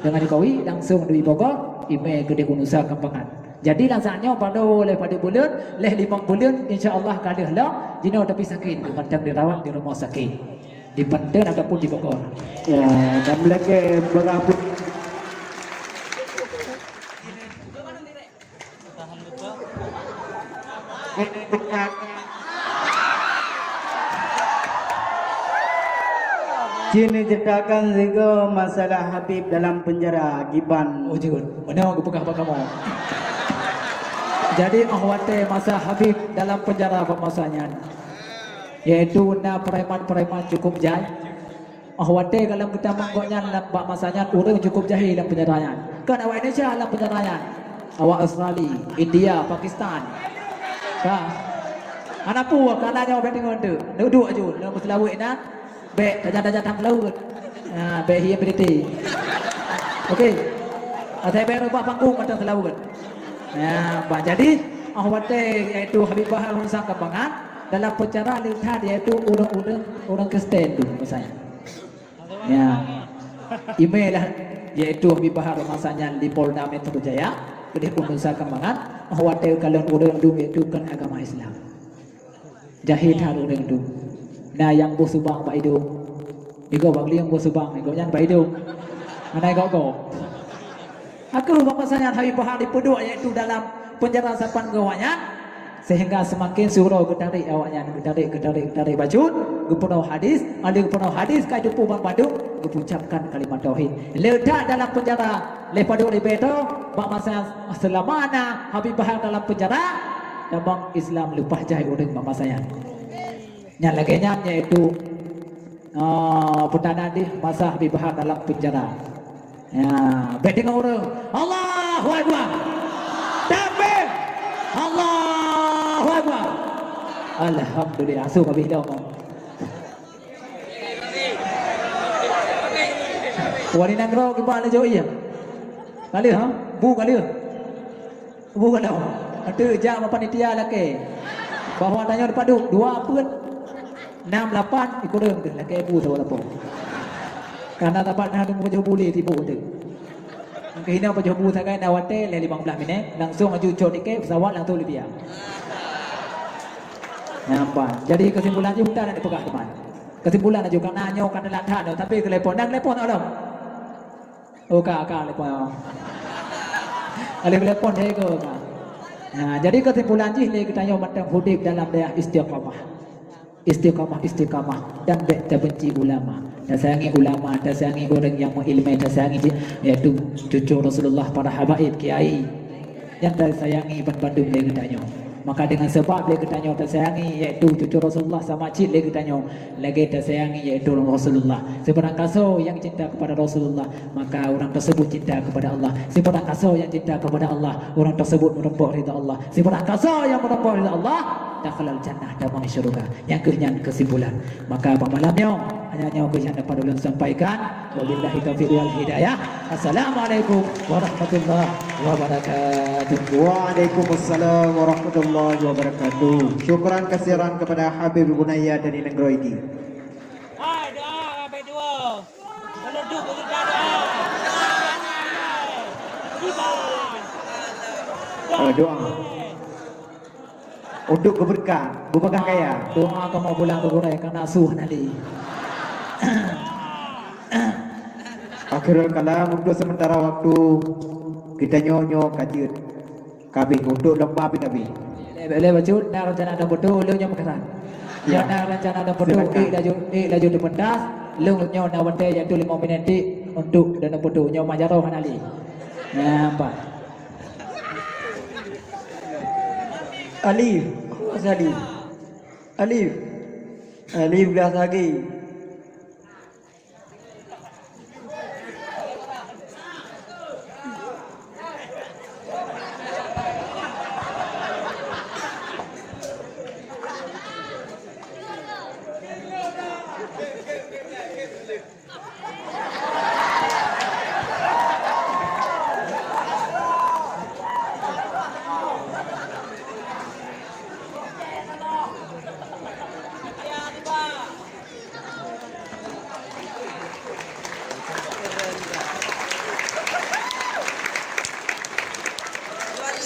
Deungon Jokowi langsung di Bogor, imè keudéh u Nusa Kambangan. Jadi, lam saat nyoe padum lé padum buleuen, lé limong buleuen, insya Allah ka lheueh lom, jinoe tapi sakét, mantong dirawat di rumoh sakét. Di Banten ataupun di Bogor. Ya, dan lagèe beurabot. Cit neuceuritakan sigoe masalah Habib dalam penjara, kiban. Oh, jeuet. Meunan geupeugah bak kamoe. Jadi, oh watèe masa Habib dalam penjara bak masa nyan, yaitu na preman-preman cukup jai. Oh watèe gohlom geutamong gobnyan lam bak masa nyan ureueng cukup jahé lam penjara nyan. Kon awak Indonesia lam penjara nyan. Awak Australia, India, Pakistan. Ka. Hana peue, kana nyoe bèk deungon teuk. Duek-duek aju, lam seulaweuet na. Bèk tajak-tajak tam seulaweuet. Ha, bèk hieng berite. Oke. Asai bèk reubah panggung mantong seulaweuet. Ya, bah jadi, oh watèe yaitu Habib Bahar Nusa Kambangan dalam penjara leuhat yaitu ureueng-ureueng, ureueng Kristen tu misalnya. Ya. Imè lah, yaitu Habib Bahar masa nyan di Polda Metro Jaya, keudéh u Nusa Kambangan, oh watèe kalon ureueng dum yaitu kon agama Islam. Jahé that ureueng dum. Na nyang boh subang bak idong. Igoe bak lieng boh subang, igoe nyan bak idong. Hana igoe-goe. Aku bak masa nyan Habib Bahar dipeuduek yaitu dalam penjara sapan geuh awak nyan. Sehingga seumaken siuroe geutarek awaknyan, geutarek, geutarek, geutarek bacut, geupeunoh hadis, 'oh lheueh geupeunoh hadis ka jipeu ban bandum, geupucapkan kalimat tauhid. Leutak dalam peunjara, lheueh padum ribèe thôn, bak masa seulama na Habib Bahar dalam peunjara, tamong Islam leupah jai ureueng bak masa nyan. Nyang lagèe nyan yaitu, ah, peutanda deh masa Habib Bahar dalam peunjara. Ya, bèk deungö ureueng, "Allahu Akbar." Takbir. "Allahu Akbar." Alhamdulillah, su ka bih dah. Wali nanggroe kiban laju iya. Ka lheueh, ha? Bu ka lheueh. Bu ka lheueh. Ateueh jak bak panitia lakèe. Bahwa tanyoe padum, dua peuet. Nam lapan, ikureueng deuh lakèe bu saboh lapor. Karena tapat na deungon pajoh bu lé tiboh deuh. Mungkin hina pajoh bu sagai na watèe lé limong blah minèt, langsung aju cok tiket pesawat langsung Libya. Nampak. Jadi kesimpulan jih bukan nak dipeugah teman. Kesimpulan aju karena nyoe ka telat that, tapi gelepon dan gelepon tak lom. Oh, ka, ka leupah. Alèh leupah hai ko ka. Nah, jadi kesimpulan jih lé geutanyoe mantong udép dalam dayah istiqamah. Istiqamah, istiqamah dan bèk tabenci ulama. Tasayangi ulama, tasayangi ureueng nyang meuileumèe, tasayangi ji-, yaitu cucu Rasulullah, para habaib, kiai. Nyang tasayangi ban bandum lé geutanyoe. Maka dengan sebab lé geutanyoe tasayangi, yaitu cucu Rasulullah sama cit lé geutanyoe, lagèe tasayangi, yaitu Rasulullah. Sibarang kasoe nyang cinta kepada Rasulullah, maka orang tersebut cinta kepada Allah. Sibarang kasoe nyang cinta kepada Allah, orang tersebut meureumpok ridha Allah. Sibarang kasoe nyang meureumpok ridha Allah, dakhalal jannah, tamong syeuruga. Nyang keuh nyan kesimpulan. Maka bak malam nyoe, hanya nyoe keuh nyang dapat ulôn sampaikan. Wabillahi taufiq wal hidayah. Assalamualaikum warahmatullahi wabarakatuh. Waalaikumsalam warahmatullahi wabarakatuh. Syukran kasiran kepada Habib Bunaya dari Nanggroe Idi. Hai, doa, habis dua. Kalau duduk, kita doa. Iman. Eh, doa. Untuk keberkahan, beubagah kaya. Doa kamoe pulang keu gurèe, ka na su hana lé. Akhirul kalam, untuk sementara waktu, geutanyoe nyoe ka jeuet. Ka abéh, untuk lomba pih ka abéh. Lé, lé bacut, na rencana dan foto, lôn nyoe meukaran. Ya. Nyoe na rencana dan foto, silakan. Ék laju, ék laju dipentas, lôn nyoe na watèe yaitu limong minit tik untuk dan foto. Nyoe majaroh hana lé. Nampak. Alif. Awas Alif. Alif. Alif belah sagi.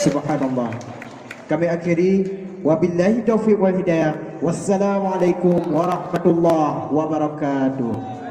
Subhanallah. Kami akhiri, wabillahi taufiq wal hidayah. Wassalamualaikum warahmatullahi wabarakatuh.